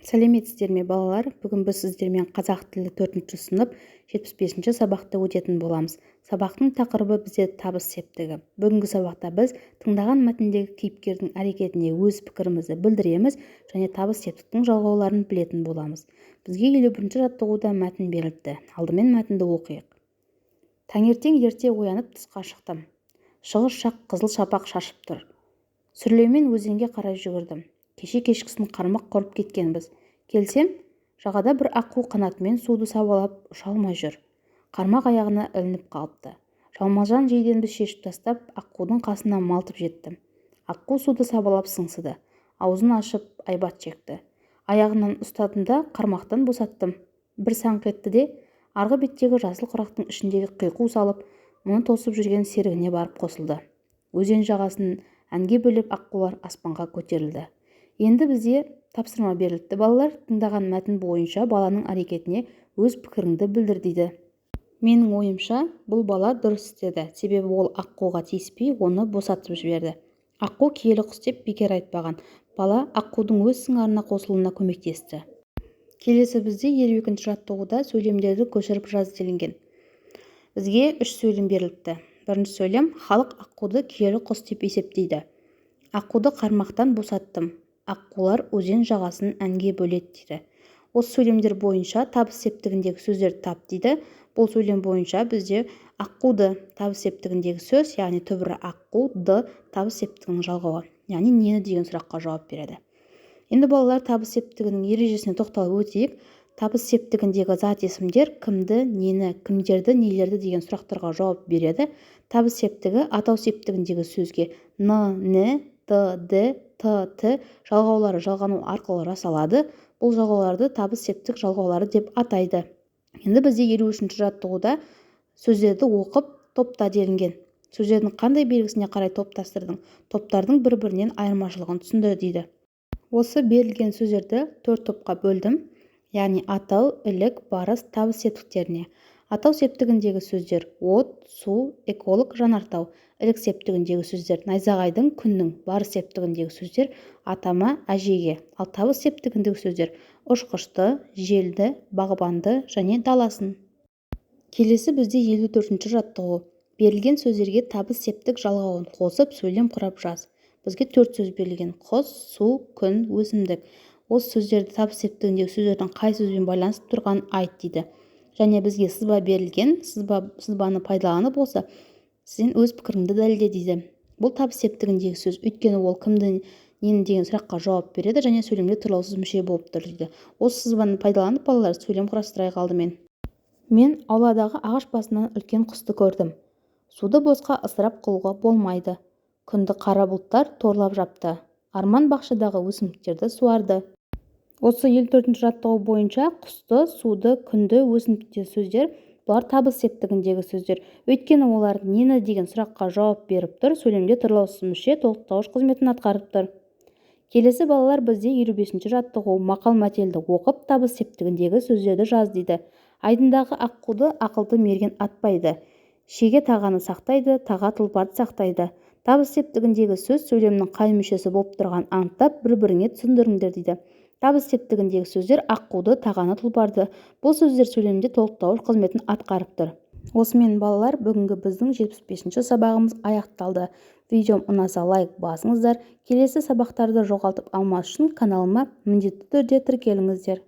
Сәлеметсіздер ме, балалар! Бүгін біз сіздермен қазақ тілі 4 сынып 75 сабақты өтетін боламыз. Сабақтың тақырыбы бізде табыс септігі. Бүгінгі сабақта біз тыңдаған мәтіндегі кейіпкердің әрекетіне өз пікірімізді білдіреміз және табыс септіктің жалғауларын білетін боламыз. Бізге 51 жаттығуда мәтін беріліпті. Алдымен мәтінді оқиық. Таңертең ерте оянып тысқа шықтым. Шығыс жақ қызыл шапақ шашып тұр. Сүрлеумен өзенге қарай жүгірдім. Кеше кешкісін қармақ құрып кеткенбіз. Келсем, жағада бір аққу қанатымен суды сабалап ұша алмай жүр. Қармақ аяғына ілініп қалыпты. Жалмажан жейдемді шешіп тастап, аққудың қасына малтып жеттім. Аққу суды сабалап сыңсыды. Аузын ашып айбат шекті. Аяғынан ұстадым да қармақтан босаттым. Бір саңқ етті де, арғы беттегі жасыл құрақтың ішіндегі қиқу салып, мұны тосып жүрген серігіне барып қосылды. Өзен жағасын әнге бөлеп аққулар аспанға көтерілді. Енді бізде тапсырма беріліпті, балалар. Тыңдаған мәтін бойынша баланың әрекетіне өз пікіріңді білдір дейді. Менің ойымша, бұл бала дұрыс істеді, себебі ол аққуға тиіспей, оны босатып жіберді. Аққу киелі құс деп бекер айтпаған. Бала аққудың өз сыңарына қосылуына көмектесті. Келесі бізде 52 жаттығуда сөйлемдерді көшіріп жаз делінген. Бізге 3 сөйлем беріліпті. Бірінші сөйлем: халық аққуды киелі құс деп есептейді. Аққуды қармақтан босаттым. Аққулар өзен жағасын әнге бөледі дейді. Осы сөйлемдер бойынша табыс септігіндегі сөздерді тап дейді. Бұл сөйлем бойынша бізде аққуды табыс септігіндегі сөз, яғни түбірі аққу, д табыс септігінің жалғауы, яғни нені деген сұраққа жауап береді. Енді, балалар, табыс септігінің ережесіне тоқталып өтейік. Табыс септігіндегі зат есімдер кімді, нені, кімдерді, нелерді деген сұрақтарға жауап береді. Табыс септігі атау септігіндегі сөзге н, н, д, д, т, т жалғаулары жалғану арқылы жасалады. Бұл жалғауларды табыс септік жалғаулары деп атайды. Енді бізде 53 жаттығуда сөздерді оқып топта делінген. Сөздердің қандай белгісіне қарай топтастырдың? Топтардың бір-бірінен айырмашылығын түсіндір дейді. Осы берілген сөздерді 4 топқа бөлдім, яғни атау, ілік, барыс, табыс септіктеріне. Атау септігіндегі сөздер от, су, эколог, жанартау. Ілік септігіндегі сөздер найзағайдың, күннің. Барыс септігіндегі сөздер атама, әжеге. Ал табыс септігіндегі сөздер ұшқышты, желді, бағбанды және даласын. Келесі бізде 54 жаттығу. Берілген сөздерге табыс септік жалғауын қосып сөйлем құрап жаз. Бізге 4 сөз берілген: құс, су, күн, өсімдік. Осы сөздерді табыс септігіндегі сөздердің қай сөзбен байланысып тұрғанын айт дейді. Және бізге сызба берілген, сызбаны пайдаланып болса, сен өз пікіріңді дәлелде дейді. Бұл табыс септігіндегі сөз, өйткені ол кімді, нені деген сұраққа жауап береді және сөйлемде тұрлаусыз мүше болып тұр дейді. Осы сызбаны пайдаланып, балалар, сөйлем құрастырайық алдымен. Мен ауладағы ағаш басынан үлкен құсты көрдім. Суды босқа ысырап қылуға болмайды. Күнді қара бұлттар торлап жапты. Арман бақшадағы өсімдіктерді суарды. Осы 54 жаттығу бойынша құсты, суды, күнді, өсімдіктер сөздер, бұлар табыс септігіндегі сөздер. Өйткені олар нені деген сұраққа жауап беріп тұр, сөйлемде тұрлаусыз мүше толықтауыш қызметін атқарып тұр. Келесі, балалар, бізде 55 жаттығу. Мақал мәтелді оқып, табыс септігіндегі сөздерді жаз дейді. Айдындағы аққуды ақылды мерген атпайды. Шеге тағаны сақтайды, таға тұлпарды сақтайды. Табыс септігіндегі сөз сөйлемнің қай мүшесі болып тұрғанын анықтап, бір-біріңе түсіндіріңдер дейді. Табыс септігіндегі сөздер аққуды, тағаны, тұлпарды. Бұл сөздер сөйлемде толықтауыш қызметін атқарып тұр. Осымен, балалар, бүгінгі біздің 75 сабағымыз аяқталды. Видеом ұнаса, лайк басыңыздар. Келесі сабақтарды жоғалтып алмас үшін каналыма міндетті түрде тіркеліңіздер.